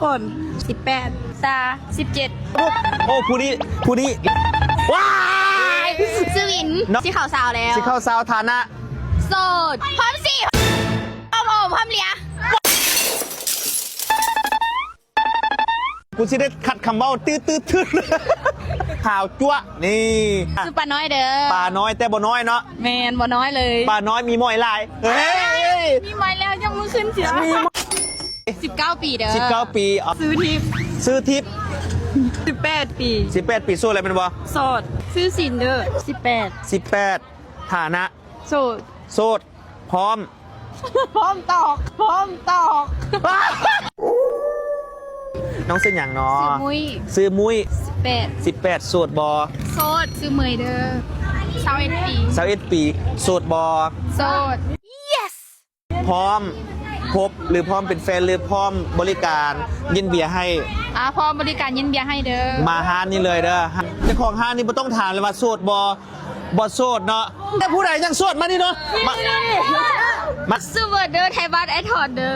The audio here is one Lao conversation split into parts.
ຝົນ ສິບແປດ. ຕາ ສິບເຈັດ. ໂອ້ ຜູ້ນີ້ ຜູ້ນີ້ ວ້າຍ ຊື່ວິນ ເນາະ ຊິເຂົ້າຊາວແລ້ວ ຊິເຂົ້າຊາວ. ຖານະ ໂສດ ພ້ອມຊິ ພ້ອມໂອ ພ້ອມເລຍ. ກູຊິໄດ້ຂັດຄຳເວົ້າ ຕື້ດໆໆ ຂາວຈັ້ວະ ນີ້ ຊື່ປານ້ອຍເດີ. ປານ້ອຍແຕ່ບໍ່ນ້ອຍເນາະ. ແມ່ນ ບໍ່ນ້ອຍເລີຍ. ປານ້ອຍມີມອຍຫຼາຍ. ເຮີ້ຍ ມີມອຍແລ້ວຍັງບໍ່ຂຶ້ນເທື່ອ. ມີມອຍ ສິບເກົ້າປີເດີ. ສິບເກົ້າປີ. ຊື່ທິບ. ຊື່ທິບ. ສິບແປດປີ. ສິບແປດປີ. ໂສດແລ້ວແມ່ນບໍ່? ໂສດ. ຊື່ສິນເດີ. ສິບແປດ. ສິບແປດ. ຖານະ? ໂສດ. ໂສດ. ພ້ອມ. ພ້ອມຕອກ ພ້ອມຕອກ. ນ້ອງຊື່ຫຍັງເນາະ? ຊື່ມຸ້ຍ. ຊື່ມຸ້ຍ. ສິບແປດ. ສິບແປດ. ໂສດບໍ່? ໂສດ. ຊື່ເໝີຍເດີ. ຊາວເອັດປີ. ຊາວເອັດປີ. ໂສດບໍ່? ໂສດ. Yes. ພ້ອມຄົບ ຫຼື ພ້ອມເປັນແຟນ ຫຼື ພ້ອມບໍລິການເຢັນເບຍໃຫ້? ອ່າ ພ້ອມບໍລິການເຢັນເບຍໃຫ້ເດີ. ມາຮ້ານນີ້ເລີຍເດີ. ເຈົ້າຂອງຮ້ານນີ້ບໍ່ຕ້ອງຖາມເລີຍວ່າໂສດບໍ່? ບໍ່ໂສດເນາະ. ແຕ່ຜູ້ໃດຍັງໂສດມານີ້ເນາະ. ມາ ມາ ຊື່ເວີດເດີ ໄທບ້ານໄອທອນເດີ.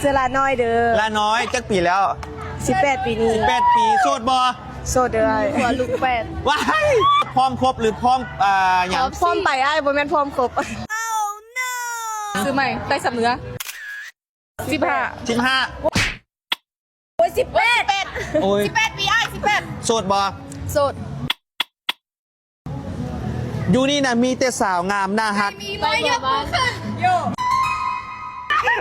ຊື່ລານ້ອຍເດີ. ລານ້ອຍ ຈັກປີແລ້ວ? ສິບແປດ ປີນີ້. ສິບແປດ ປີ. ໂສດບໍ່? ໂສດເດີ. ຫົວລູກແປດ. ວ້າຍ ພ້ອມຄົບ ຫຼື ພ້ອມ ອ່າ ຫຍັງ? ພ້ອມໄປອ້າຍ ບໍ່ແມ່ນພ້ອມຄົບ. ຊື້ໃໝ່ ໄດ້ສຳເໜືອ. ສິບຫ້າ. ສິບຫ້າ. ໂອ້ຍ ສິບແປດ. ໂອ້ຍ ສິບແປດປີ ອ້າຍ ສິບແປດ. ໂສດບໍ່? ໂສດ. ຢູ່ນີ້ນະມີແຕ່ສາວງາມໜ້າຮັກ. ມີມາຍົກມືຂຶ້ນ. ໂຢ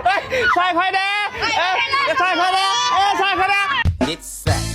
ເອີຍ ຊ່ອຍຂ້ອຍແດ່. ເອີຍ ຊ່ອຍຂ້ອຍແດ່. ເອີຍ ຊ່ອຍຂ້ອຍແດ່.